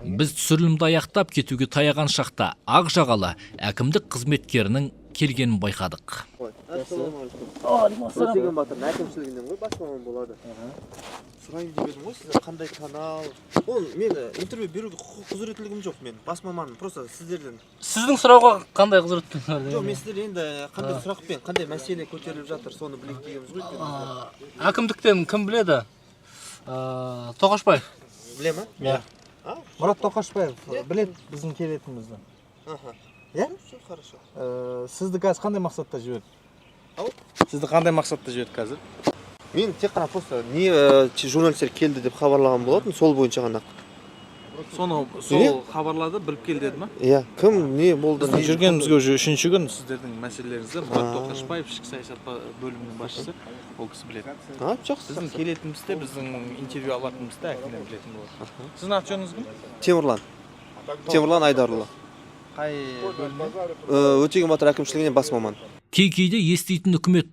Біз түсірілімді аяқтап, кетуге таяған шақта ақ жағалы әкімдік қызметкерінің келгенін байқадық. Ассалаумағалейкум. Өтеген батырдың әкімшілігінен ғой, бас маман болады. Сұрайын деп едім ғой, сіздер қандай канал? Оны мен интервью беруге құқық, құзыреттілігім жоқ, мен бас маманмын, просто сіздерден. Сіздің сұрауға қандай құзыреттілік бар? Жоқ, мен сіздер енді қандай сұрақпен, қандай мәселе көтеріліп жатыр, соны білейік дегенбіз ғой, өйткені біздер. Әкімдіктен кім біледі? Тоқашбаев. Біле ма? Иә. Мұрат Тоқашбаев біледі біздің келетінімізді. Иә? Все хорошо. Сізді қазір қандай мақсатта жіберді? Ау? Сізді қандай мақсатта жіберді қазір? Мен тек қана просто не журналистер келді деп хабарлаған болатын, сол бойынша ғана. Соны сол хабарлады, біліп кел деді ма? Иә, кім, не болды? Біздің Не жүргенімізге уже үшінші күн. Сіздердің мәселелеріңізді Мұрат Тоқашбаев, ішкі саясат бөлімінің басшысы, ол кісі біледі. А, жақсы. Біздің келетінімізді, біздің интервью алатынымызды әкімдер білетін болады. Сіздің аты жөніңіз кім? Темірлан, Темірлан Айдарұлы. Қай бөлімнен? Өтеген батыр әкімшілігінен бас маман. Кей кейде еститін үкімет